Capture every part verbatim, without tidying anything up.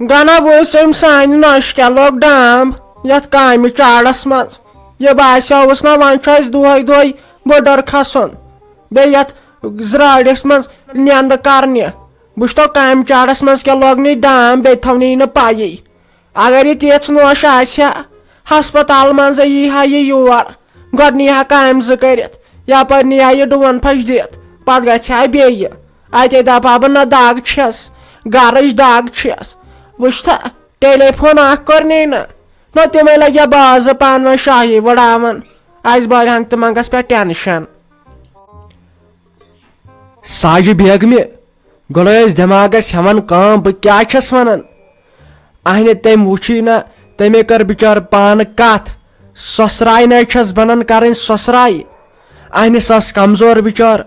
گنا وٕژھ أمۍ سانہِ نۄشہِ کیٛاہ لوٚگ ڈام یتھ کامہِ چاڑس منٛز۔ یہِ باسیوس نہ وۄنۍ چھُ اسہِ دۄہے دۄہے بٔڈٕر کھسُن، بیٚیہِ یتھ زرارِس منٛز نیندٕ کرنہِ۔ وٕچھتو کامہِ چاڑس منٛز کیٛاہ لوٚگ نہٕ ڈام، بیٚیہِ تھاونہٕ یہِ نہٕ پیی۔ اگر یہِ تِژھ نۄش آسہِ ہا، ہسپتال منٛزے یی ہا یہِ یور، گۄڈٕ نی ہا کامہِ زٕ کٔرِتھ، یپٲرۍ نی ہا یہِ ڈون پھش دِتھ، پتہٕ گژھِ ہا بیٚیہِ۔ اتے دپہٕ ہا بہٕ، نہ دگ چھس، گرٕچ دگ چھس۔ وٕچھتھا، ٹیلی فون اکھ کوٚر نی نہٕ۔ نہ تِمے لگہِ ہا بازٕ پانہٕ ؤنۍ شاہی وٕڑاوان۔ اسہِ بڑِ ہنگ تہٕ منگس پٮ۪ٹھ ٹینشن۔ ساجہِ بیگمہِ گۄڈٕ ٲسۍ دٮ۪ماغس ہٮ۪وان کٲم، بہٕ کیٛاہ چھَس وَنان؟ اہنہِ تٔمۍ وُچھُے نہ، تٔمۍ کٔر بِچارٕ پانہٕ کَتھ، سۄسراے نَے چھَس بَنان کَرٕنۍ سۄسراے۔ اہنہِ سۄ ٲس کمزور بِچار،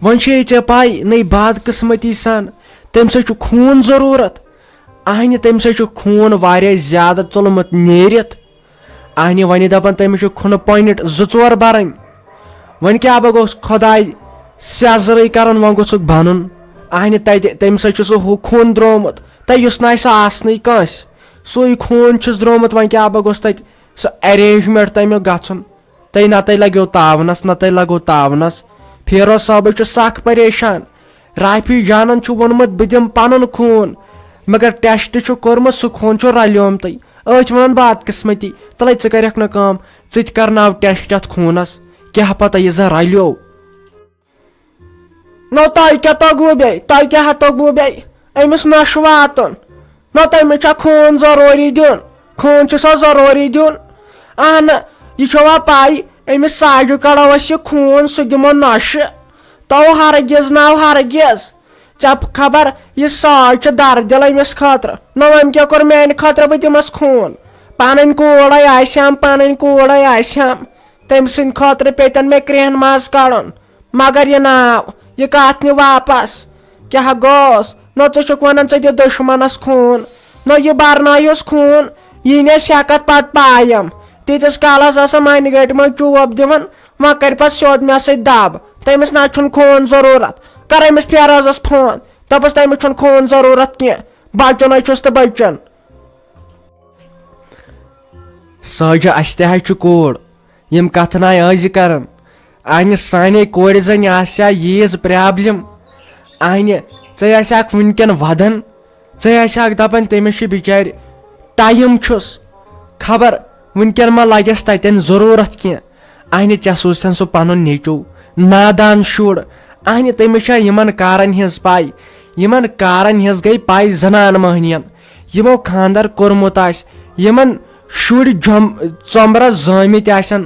وۄنۍ چھے ژےٚ پَے نٔے بدقٕسمتی سان، تٔمۍ سۭتۍ چھُ خوٗن ضروٗرت۔ اہنہِ تٔمۍ سۭتۍ چھُ خوٗن واریاہ زیادٕ ژوٚلمُت نیٖرِتھ۔ اہنہِ وۄنۍ دپان تٔمِس چھُ کھُنہٕ پوینٹ زٕ ژور برٕنۍ۔ وۄنۍ کیٛاہ بہ گوٚژھ خۄداے سیزرٕے کرُن، وۄنۍ گوٚژھُکھ بنُن۔ اہنہِ تتہِ تٔمِس حظ چھُ سُہ ہُہ خوٗن درٛومُت، تہٕ یُس نہٕ اسہِ آسنٕے کٲنٛسہِ، سُے خوٗن چھُس درٛومُت۔ وۄنۍ کیٛاہ بہ گوٚژھ تتہِ سُہ ارینجمنٹ تمیُک گژھُن؟ تہٕ نتہٕ لگیو تاونس، نتہٕ لگو تاونس۔ فیروز صٲبٕے چھُ سخ پریشان۔ رافی جانن چھُ ووٚنمُت، بہٕ دِمہٕ پنُن خوٗن، مگر ٹیسٹ چھُ کوٚرمُت، سُہ خوٗن چھُ رلیومتٕے۔ أتھۍ وَنان بدقٕسمتی۔ تَلَے ژٕ کَرٮ۪کھ نہٕ کٲم، ژٕ تہِ کَرناو ٹیسٹ اَتھ خوٗنَس۔ کیٛاہ پَتہ یہِ زَن رَلیو۔ نو تۄہہِ کیٛاہ توٚگوٕ بیٚیہِ؟ تۄہہِ کیٛاہ ہا توٚگوٕ بیٚیہِ؟ أمِس نۄشہِ واتُن۔ نو تٔمِس چھا خوٗن ضروٗری دیُن؟ خوٗن چھُ سا ضروٗری دیُن؟ اہنہٕ، یہِ چھوا پَے، أمِس ساجہِ کَڑو أسۍ یہِ خوٗن، سُہ دِمو نۄشہِ۔ تو ہرگز ناو ہرگز۔ ژےٚ خبر، یہِ ساز چھِ دردِل أمِس خٲطرٕ۔ نہ، أمۍ کیٛاہ کوٚر میٛانہِ خٲطرٕ؟ بہٕ دِمَس خوٗن۔ پَنٕنۍ کوٗرے آسہِ ہم، پَنٕنۍ کوٗرے آسہِ ہم۔ تٔمۍ سٕنٛدِ خٲطرٕ پیٚتن مےٚ کرٛیٚہن ماز کَڑُن۔ مگر یہِ ناو، یہِ کَتھ نہِ واپس۔ کیٛاہ گوٚوس؟ نہ، ژٕ چھُکھ وَنان، ژٕ دِ دُشمنس خوٗن۔ نہ، یہِ برنٲیہُس خوٗن، یی نہٕ سٮ۪کتھ پتہٕ پایم۔ تیٖتِس کالس ٲسٕم انہِ گٔٹۍ منٛز چوب دِوان، وۄنۍ کرِ پتہٕ سیوٚد مےٚ سۭتۍ دب۔ تٔمِس نہ چھُنہٕ خوٗن ضروٗرت۔ کر أمِس فیروزس فون، دپس تٔمِس چھُنہٕ خوٗن ضروٗرت کینٛہہ، بچُن ہے چھُس تہٕ بچُن۔ ساجہ، اسہِ تہِ حظ چھُ کوٗر، یِم کتھٕ ناے ٲسۍ زِ کران۔ اہنہِ سانے کورِ زنہِ آسہِ ہا ییٖژ پرابلم۔ اہنہِ، ژے آسہِ ہاکھ وٕنکٮ۪ن ودان، ژے آسہِ ہاکھ دپان تٔمِس چھُ بِچارِ ٹایم چھُس، خبر وٕنکٮ۪ن ما لگٮ۪س تتٮ۪ن ضروٗرت کینٛہہ۔ اہنہِ، ژےٚ سوٗزتھن سُہ پنُن نیٚچو، نادان شُر۔ اہنہِ، تٔمِس چھا یِمن کارن ہٕنٛز پاے؟ یِمن کارن ہٕنٛز گٔے پاے زنان مٔہنِین۔ یِمو خاندر کوٚرمُت آسہِ، یِمن شُرۍ جۄم-، ژۄمبرس زٲمٕتۍ آسن۔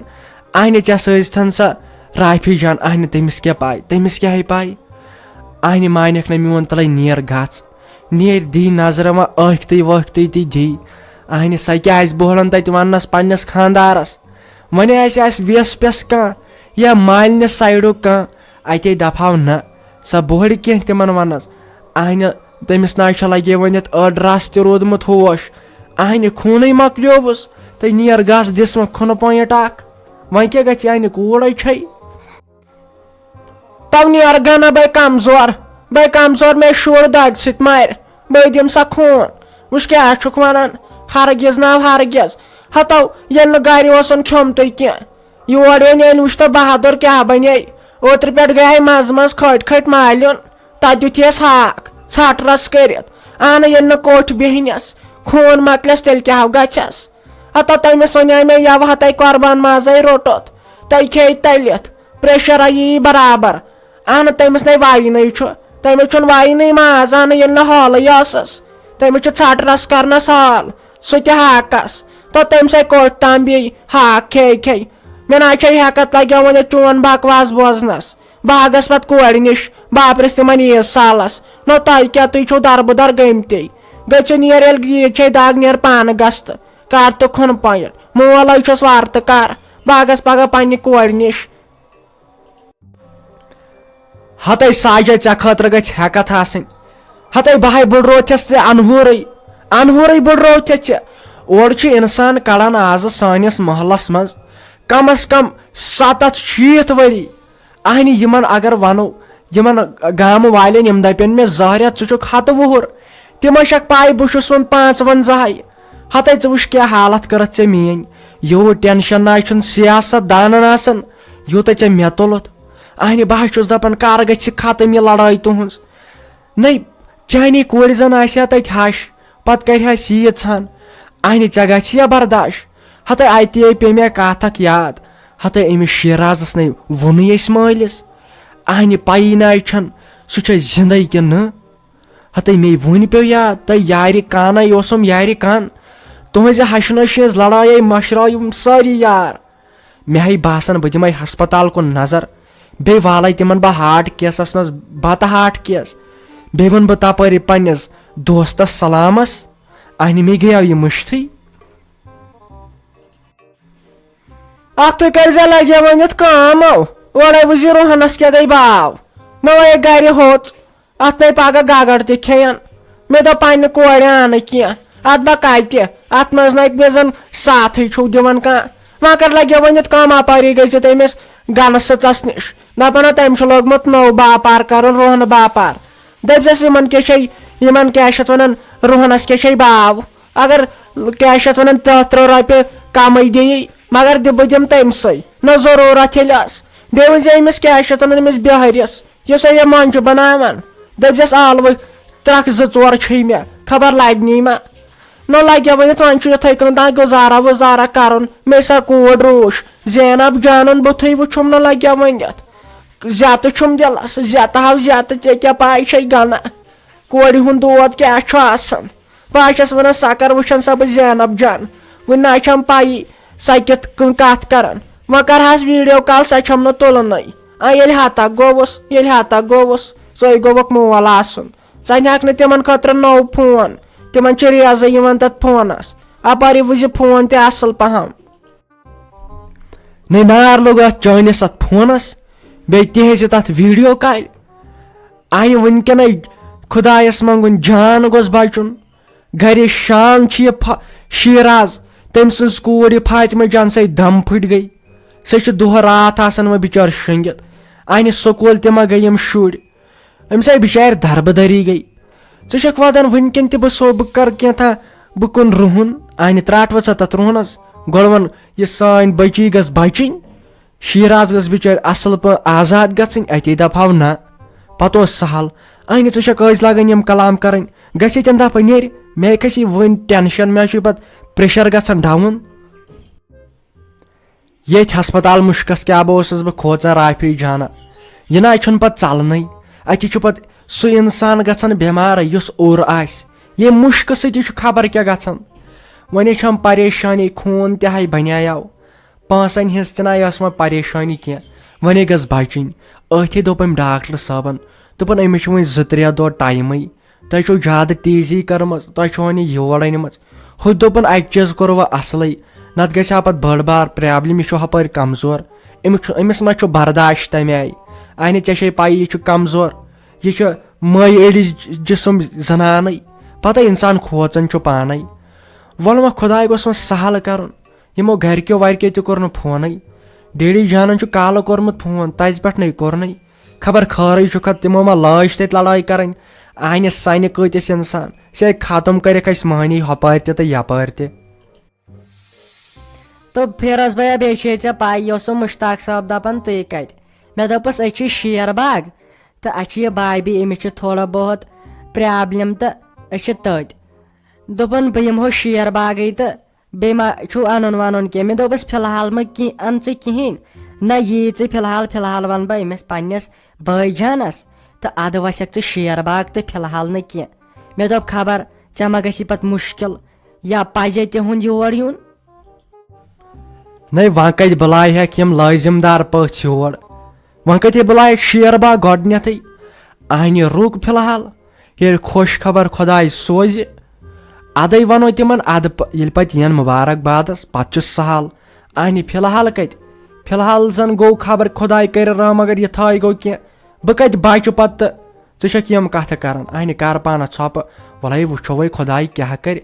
اہنہِ، ژےٚ سۭتۍ تھن سۄ رافی جان، اہنہِ، تٔمِس کیٛاہ پاے؟ تٔمِس کیٛاہ ہے پاے؟ اہنہِ، مانکھ نہ میون، تلے نیر گژھ۔ نیر دی نظرٕ وۄنۍ ٲکھتٕے وٲکھتٕے تہِ دی۔ اہنہِ، سۄ کیٛاہ آسہِ بوہلان تتہِ وننس پننس خاندارس؟ وۄنۍ آسہِ، آسہِ ویس پیس کانٛہہ یا مالنہِ سایڈُک کانٛہہ، اتے دپہو نہ، سۄ بوہلہِ کینٛہہ تِمن وننس۔ اہنہِ، تٔمِس نہ چھےٚ لگے وۄنۍ یتھ أڑ رس تہِ روٗدمُت ہوش۔ اہنہِ، خوٗنٕے مۄکلیووُس، تہٕ نیر گس دِس وۄنۍ کھُنہٕ پوینٹ اکھ۔ وۄنۍ کیٛاہ گژھِ، اہنہِ کوٗرے چھے۔ تو نیر گنہ بے کمزور، بے کمزور، مے شُر دگ سۭتۍ مرِ، بے دِم سا خوٗن۔ وٕچھ کیٛاہ چھُکھ ونان، ہرگز ناو ہرگز۔ ہتو ییٚلہِ نہٕ گرِ اوسُن کھیوٚمتُے کینٛہہ، یور ییٚلہِ أمۍ وٕچھ تہٕ بہادُر کیٛاہ بنے۔ اوترٕ پٮ۪ٹھ گٔیے منٛزٕ منٛزٕ کھٔٹۍ کھٔٹۍ مالِیُن، تتہِ دیُت یس ہاکھ ژھٹھ رس کٔرِتھ۔ اہنہٕ، ییٚلہِ نہٕ کوٚٹھۍ بیہنس، خوٗن مۄکلٮ۪س، تیٚلہِ کیٛاہ گژھٮ۪س؟ ہتا تٔمِس وَنیٛاے مےٚ، یَوٕ ہا تۄہہِ قۄربان مازَے روٚٹُتھ، تۄہہِ کھیٚیہِ تٔلِتھ، pressure یی برابر۔ اہنہٕ، تٔمِس نے وَینٕے چھُ، تٔمِس چھُنہٕ وَینٕے ماز، اہنہٕ، ییٚلہِ نہٕ حالٕے ٲسٕس۔ تٔمِس چھُ ژھٹہٕ رَس کَرنَس حال، سُہ تہِ ہاکَس۔ تہٕ تٔمِس ہے کوٚٹ تام بیٚیہِ ہاکھ کھے کھے۔ مےٚ نہ چھے ہٮ۪کَتھ لَگیو وۄنۍ یہِ چون بکواس بوزنَس۔ بہٕ ہا گژھٕ پَتہٕ کورِ نِش، بہٕ ہا پرٛژھٕ تِمَن عیٖذ سالَس۔ نو تۄہہِ کیٛاہ، تُہۍ چھِو دَربٕدَر گٔمتٕے۔ گٔژھِو نیر، ییٚلہِ عیٖد چھے دَگ، نیر پانہٕ گژھ تہٕ۔ کر تہٕ کھُن پۄیِٹ۔ مول ہے چھُس وارٕ تہٕ کر۔ بہٕ ہا گژھٕ پگاہ پننہِ کورِ نِش۔ ہتے ساجہ، ژےٚ خٲطرٕ گژھِ ہٮ۪کتھ آسٕنۍ۔ ہتے بہٕ ہے بُڈروتھس ژےٚ انہورٕے، انہورٕے بُڈروتھس ژےٚ۔ اورٕ چھُ انسان کڑان آزٕ سٲنِس محلس منٛز کم از کم ستتھ شیٖتھ ؤری۔ اہنہِ، یِمن اگر ونو، یِمن گامہٕ والٮ۪ن، یِم دپن مےٚ، زہریا، ژٕ چھُکھ ہتہٕ وُہُر، تِمے چھکھ پاے بہٕ چھُس وۄنۍ پانٛژوَنزاہے۔ ہتے ژٕ وٕچھ کیٛاہ حالت کٔرٕتھ ژےٚ میٲنۍ۔ یوٗت ٹینشن نہ چھُنہٕ سیاست دانن آسان، یوٗتاہ ژےٚ مےٚ تُلُتھ۔ اہنہِ بہٕ ہا چھُس دپان کر گژھِ ختم یہِ لڑٲے تُہنٛز۔ نَے، چانی کورِ زن آسہِ ہا تتہِ ہش، پتہٕ کرِ ہا ییٖژ ہن۔ اہنہِ ژےٚ گژھِ یا برداش؟ ہتے اتے پیٚیہِ مےٚ کتھ اکھ یاد۔ ہتے أمِس شیرازس نے ووٚنُے أسۍ مٲلِس۔ اہنہِ پَیی نَے چھَن سُہ چھا زندے کِنہٕ نہٕ۔ ہتے مے وُنہِ پیوٚو یاد، تۄہہِ یارِ کانَے اوسُم یارِ کان۔ تُہنٛزِ ہشہِ نشہِ ہٕنٛز لڑایے مشرٲوِم سٲری یار۔ مےٚ ہے باسان بہٕ دِمے ہسپتال کُن نظر، بیٚیہِ والے تِمن بہٕ ہارٹ کیسس منٛز بتہٕ ہارٹ کیس۔ بیٚیہِ وَنہٕ بہٕ تپٲری پننِس دوستس سلامس، اہنہِ مے گٔیو یہِ مٔشتھٕے۔ اکھتُے کٔرۍ زِ لگے ؤنِتھ کٲم، او، اورے وٕچھ زِ روہنس کیٛاہ گٔے باو، نہ وَے گرِ ہوٚژ۔ اتھ نے پگاہ گگر تہِ کھیٚین۔ مےٚ دوٚپ پننہِ کورِ اَنہٕ کینٛہہ، اتھ بہ کتہِ، اتھ منٛز نے مےٚ زن ساتھٕے چھُو دِوان کانٛہہ۔ وۄنۍ کر لگہِ ؤنِتھ کٲم، اپٲری گٔژھِتھ أمِس گنہٕ سٕژس نِش، دپان ہا تٔمۍ چھُ لوگمُت نوٚو باپار کرُن، روہنہٕ باپار۔ دٔپۍ زٮ۪س یِمن کیٛاہ چھے، یِمن کیٛاہ چھِ اتھ ونان، روہنس کیٛاہ چھے باو؟ اگر کیٛاہ چھِ اتھ ونان، دہ ترٕٛہ رۄپیہِ کمٕے دِیی، مگر دِ-، بہٕ دِمہٕ تٔمۍ سٕے، نہ ضروٗرت ییٚلہِ ٲس۔ بیٚیہِ ؤنۍ زِ أمِس کیٛاہ چھِ اتھ ونان، أمِس بِہٲرِس۔ یُس سا یہِ مۄنٛجہِ بناوان، دٔپۍ زٮ۪س ٲلوٕ ترکھ زٕ ژور چھے مےٚ، خبر لگہِ نی ما۔ نہ لگہِ ؤنِتھ، وۄنۍ چھُ یِتھے کٔنۍ تام گُزارا وُزارا کرُن۔ مےٚ سا کوٗر روٗش، زینب جانُن بُتھُے وُچھُم نہ لگہِ ؤنِتھ۔ زیتہٕ چھُم دِلس، زیتہٕ ہاو زیتہٕ، ژےٚ کیٛاہ پاے چھے گنہ کورِ ہُنٛد دود کیٛاہ چھُ آسان۔ بہٕ ہا چھَس ونان، سۄ کر وٕچھن سا بہٕ زینب جان، وُنہِ نہ چھم پَیی سۄ کِتھ کٔنۍ کتھ کران۔ وۄنۍ کرہس ویڈیو کال، سۄ چھم نہٕ تُلنٕے۔ آ، ییٚلہِ ہتا گوٚوُس، ییٚلہِ ہتا گوٚوُس، ژٕے گوٚوُکھ مول آسُن۔ ژٕ اَنہَکھ نہٕ تِمن خٲطرٕ نوٚو فون، تِمن چھِ ریزٕ یِوان تتھ فونس۔ اپٲرۍ وٕچھ زِ فون تہِ اصل پہم۔ نے نار لوٚگ اتھ چٲنِس اتھ فونس، بیٚیہِ تہِ ہیٚژِ تتھ ویڈیو کالہِ۔ آیہِ وٕنکیٚنے خدایس منٛگُن جان گوٚژھ بچُن۔ گرِ شان چھِ یہِ فا-، شیراز، تٔمۍ سٕنٛز کوٗر یہِ فاطمہ جان سۄے دم پھٕٹۍ گٔے۔ سۄ چھِ دۄہ راتھ آسان وۄنۍ بچٲر شۄنٛگِتھ۔ اَنہِ سکوٗل تہِ ما گٔے یِم شُرۍ؟ أمِس آیہِ بِچارِ دربٕدٔری گٔے۔ ژٕ چھَکھ وَدان وٕنکٮ۪ن تہِ بہٕ سو-، بہٕ کَرٕ کینٛژھا، بہٕ کُن رُہُن؟ اَنہِ ترٛاٹہٕ وَژھا تَتھ رُہنَس؟ گۄڈٕ وَن، یہِ سانۍ بٔچی گٔژھ بَچِنۍ۔ شیٖراز گٔژھ بِچٲرۍ اَصٕل پٲٹھۍ آزاد گژھٕنۍ، اَتی دَپہٕ ہاو نہ۔ پَتہٕ اوس سَہَل۔ اَنہِ ژٕ چھَکھ ٲسۍ لاگان یِم کَلام کَرٕنۍ، گژھِ تَمہِ دۄہ پَتہٕ نیرِ۔ مےٚ کھَسہِ یہِ وٕنۍ ٹٮ۪نشَن، مےٚ چھُ پَتہٕ پرٛیشَر گژھان ڈاوُن۔ ییٚتھۍ ہسپتال مُشکس کیٛاہ بہٕ اوسُس بہٕ کھوژان رافی جانہ۔ یہِ نہ چھُنہٕ پتہٕ ژلنٕے۔ اَتہِ چھُ پتہٕ سُہ انسان گژھان بٮ۪مار یُس اوٚر آسہِ۔ ییٚمہِ مُشکہٕ سۭتۍ چھُ خبر کیٛاہ گژھان۔ وۄنۍ چھم پریشانی، خوٗن تہِ ہاے بنیایو۔ پونٛسن ہٕنٛز تہِ نہ ٲس وۄنۍ پریشانی کینٛہہ۔ وۄنۍ گٔژھ بچٕنۍ۔ أتھۍ دوٚپ أمۍ ڈاکٹر صٲبن، دوٚپُن، أمِس چھُ وۄنۍ زٕ ترٛےٚ دۄہ ٹایمٕے۔ تۄہہِ چھو زیادٕ تیزی کٔرمٕژ، تۄہہِ چھو وۄنۍ یہِ یور أنمٕژ۔ ہُتہِ دوٚپُن، اَکہِ چیٖز کوٚروٕ اَصلٕے، نَتہٕ گژھِ ہا پَتہٕ بٔڑ بار پرابلم۔ یہِ چھُ ہُپٲرۍ کمزور، أمِس چھُ، أمِس ما چھُ برداش تَمہِ آیہِ؟ اَہنہِ، ژےٚ چھے پَیی، یہِ چھُ کمزور، یہِ چھُ مٲیہِ أڑِس جسم زنانٕے، پَتہٕ اِنسان کھوژان چھُ پانَے۔ وَلہٕ وۄنۍ خۄداے گوٚژھ وۄنۍ سہل کَرُن۔ یِمو گرِکیو ورِکیو تہِ کوٚر نہٕ فونٕے۔ ڈیڈی جانن چھُ کالہٕ کوٚرمُت فون، تَزِ پٮ۪ٹھ نَے کوٚرنٕے۔ خبر خٲرٕے چھُکھا، تِمو ما لٲج تَتہِ لڑٲے کرٕنۍ؟ اہنہِ سانہِ کۭتِس انسان، ژےٚ ختم کٔرِکھ اَسہِ مٔہنی ہۄپٲرۍ تہِ تہٕ یپٲرۍ تہِ۔ تہٕ فیروز بھیا، بیٚیہِ چھے ژےٚ پَے، یہِ اوس سُہ مشتاق صٲب دَپان، تُہۍ کَتہِ؟ مےٚ دوٚپُس، أسۍ چھِ شیر باغ، تہٕ اَسہِ چھِ یہِ بھابھی، أمِس چھِ تھوڑا بہت پرابلم، تہٕ أسۍ چھِ تٔتۍ۔ دوٚپُن، بہٕ یِمہو شیر باغٕے تہٕ بیٚیہِ ما چھُو اَنُن وَنُن کینٛہہ؟ مےٚ دوٚپُس، فی الحال مہ کینٛہہ اَن ژٕ کِہیٖنۍ۔ نہ، یی ژٕ فی الحال، فی الحال وَنہٕ بہٕ أمِس پنٛنِس بٲے جانَس، تہٕ اَدٕ وَسَکھ ژٕ شیر باغ تہٕ فی الحال نہٕ کینٛہہ۔ مےٚ دوٚپ، خبر ژےٚ ما گژھی پَتہٕ مُشکِل یا پَزے تِہُنٛد یور یُن۔ نَے، وۄنۍ کَتہِ بُلاے ہٮ۪کھ یِم لٲزِم دار پٔژھۍ یور؟ وۄنۍ کَتہِ بُلایَکھ شیر باغ گۄڈٕنٮ۪تھٕے؟ اَہنہِ رُک فی الحال، ییٚلہِ خۄش خبر خۄداے سوزِ، اَدَے وَنو تِمَن، اَدٕ پ-، ییٚلہِ پَتہٕ یِن مُبارک بادَس، پَتہٕ چھُ سہل۔ اَہنہِ فی الحال کَتہِ؟ فی الحال زَن گوٚو خبر خۄداے کَرِ رحم، مگر یہِ تھایہِ گوٚو کینٛہہ۔ بہٕ کَتہِ بَچہٕ پَتہٕ تہٕ ژٕ چھَکھ یِم کَتھٕ کَران۔ اَہنہِ کَر پانَس ژھۄپہٕ، وَلَے وٕچھو وۄنۍ خۄداے کیٛاہ کَرِ۔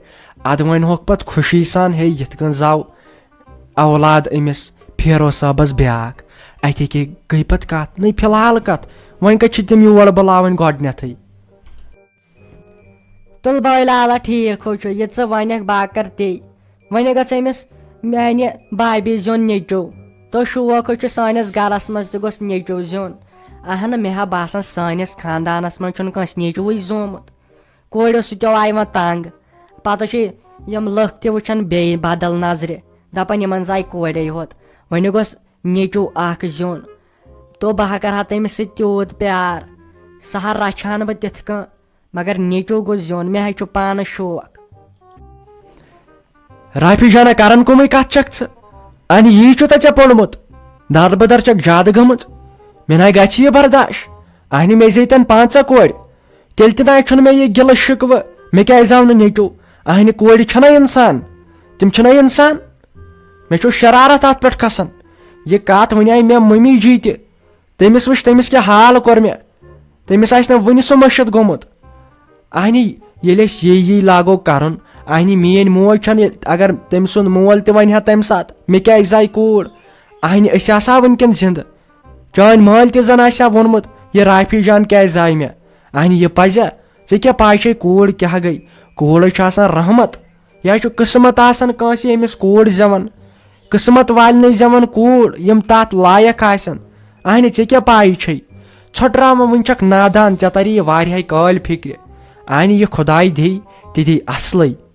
اَدٕ وۄنۍ ہوٚکھ پَتہٕ خوشی سان، ہے یِتھ کٔنۍ زاو اولاد أمِس فیروز صٲبس بیٛاکھ۔ اَتہِ کیٛاہ گٔے پتہٕ کتھ؟ نٔے فی الحال کتھ؟ وۄنۍ کتہِ چھِ تِم یور بُلاوٕنۍ گۄڈٕنٮ۪تھٕے؟ تُل بٲے لالا، ٹھیٖک حظ چھُ، یہِ ژٕ وَنَکھ بہٕ کَرٕ تی۔ وۄنۍ گژھِ أمِس میٛانہِ بابی زیُن نیٚچوٗ۔ تہٕ شوق حظ چھُ سٲنِس گَرَس منٛز تہِ گوٚژھ نیٚچوٗ زیُن۔ اہنہٕ، مےٚ ہا باسان سٲنِس خاندانَس منٛز چھُنہٕ کٲنٛسہِ نیٚچوٗوٕے زومُت۔ کورِ سۭتۍ آیہِ وۄنۍ تنٛگ۔ پَتہٕ چھِ یِم لٕکھ تہِ وٕچھان بیٚیہِ بدل نظرِ، دَپان یِمَن زاے کورے ہوت۔ وۄنۍ گوٚژھ نیٚچوٗ اَکھ زیُن۔ تو بہٕ ہا کَرٕ ہا تٔمِس سۭتۍ تیوٗت پیار، سُہ ہا رَچھِ ہا نہٕ بہٕ تِتھ کٔنۍ۔ مگر نیٚچوٗ گوٚژھ زیُن، مےٚ ہا چھُ پانَس شوق۔ رافی جانا، کران کُمٕے کتھ چھکھ ژٕ؟ اہنہِ، یی چھُ تہ ژےٚ پوٚرمُت؟ دار بدر چھکھ زیادٕ گٔمٕژ۔ مےٚ ناے گژھِ یہِ برداش۔ اہنہِ، مےٚ زیتن پانٛژہ کورِ۔ تیٚلہِ تہِ ناے چھُنہٕ مےٚ یہِ گِلہٕ شِکوٕ۔ مےٚ کیازِ آو نہٕ نیٚچوٗ؟ اہنہِ، کورِ چھَنا انسان؟ تِم چھِنا انسان؟ مےٚ چھُ شرارت اتھ پٮ۪ٹھ کھسان۔ یہِ کتھ ونے مےٚ ممی جی تہِ۔ تٔمِس وٕچھ، تٔمِس کیٛاہ حال کوٚر مےٚ۔ تٔمِس آسہِ نہٕ وُنہِ سُہ مٔشِتھ گوٚمُت۔ اہنی، ییٚلہِ أسۍ یی یی لاگو کرُن، اہنی، میٲنۍ موج چھنہٕ ییٚتہِ، اگر تٔمۍ سُنٛد مول تہِ ونہِ ہا تمہِ ساتہٕ، مےٚ کیٛازِ زاے کوٗر؟ اہنی، أسۍ آسہٕ ہا وٕنکیٚن زندٕ۔ چٲنۍ مٲلۍ تہِ زن آسہِ ہا ووٚنمُت، یہِ رافی جان کیٛازِ زاے مےٚ؟ اہنی، یہِ پزیا؟ ژےٚ کیٛاہ پاے چھے کوٗر کیٛاہ گٔے؟ کوٗرے چھُ آسان رحمت۔ یا چھُ قٕسمت آسان کٲنٛسہِ، ییٚمِس کوٗر زٮ۪وان۔ قٕسمت والنٕے زٮ۪وان کوٗر، یِم تَتھ لایق آسن۔ اہنہِ، ژےٚ کیٛاہ پاے چھے؟ ژھۄٹراوان وٕنہِ چھکھ نادان، ژےٚ تری یہِ واریاہے کٲلۍ فِکرِ۔ اہنہِ، یہِ خۄداے دِیہِ، تہِ دِیہِ اصلٕے۔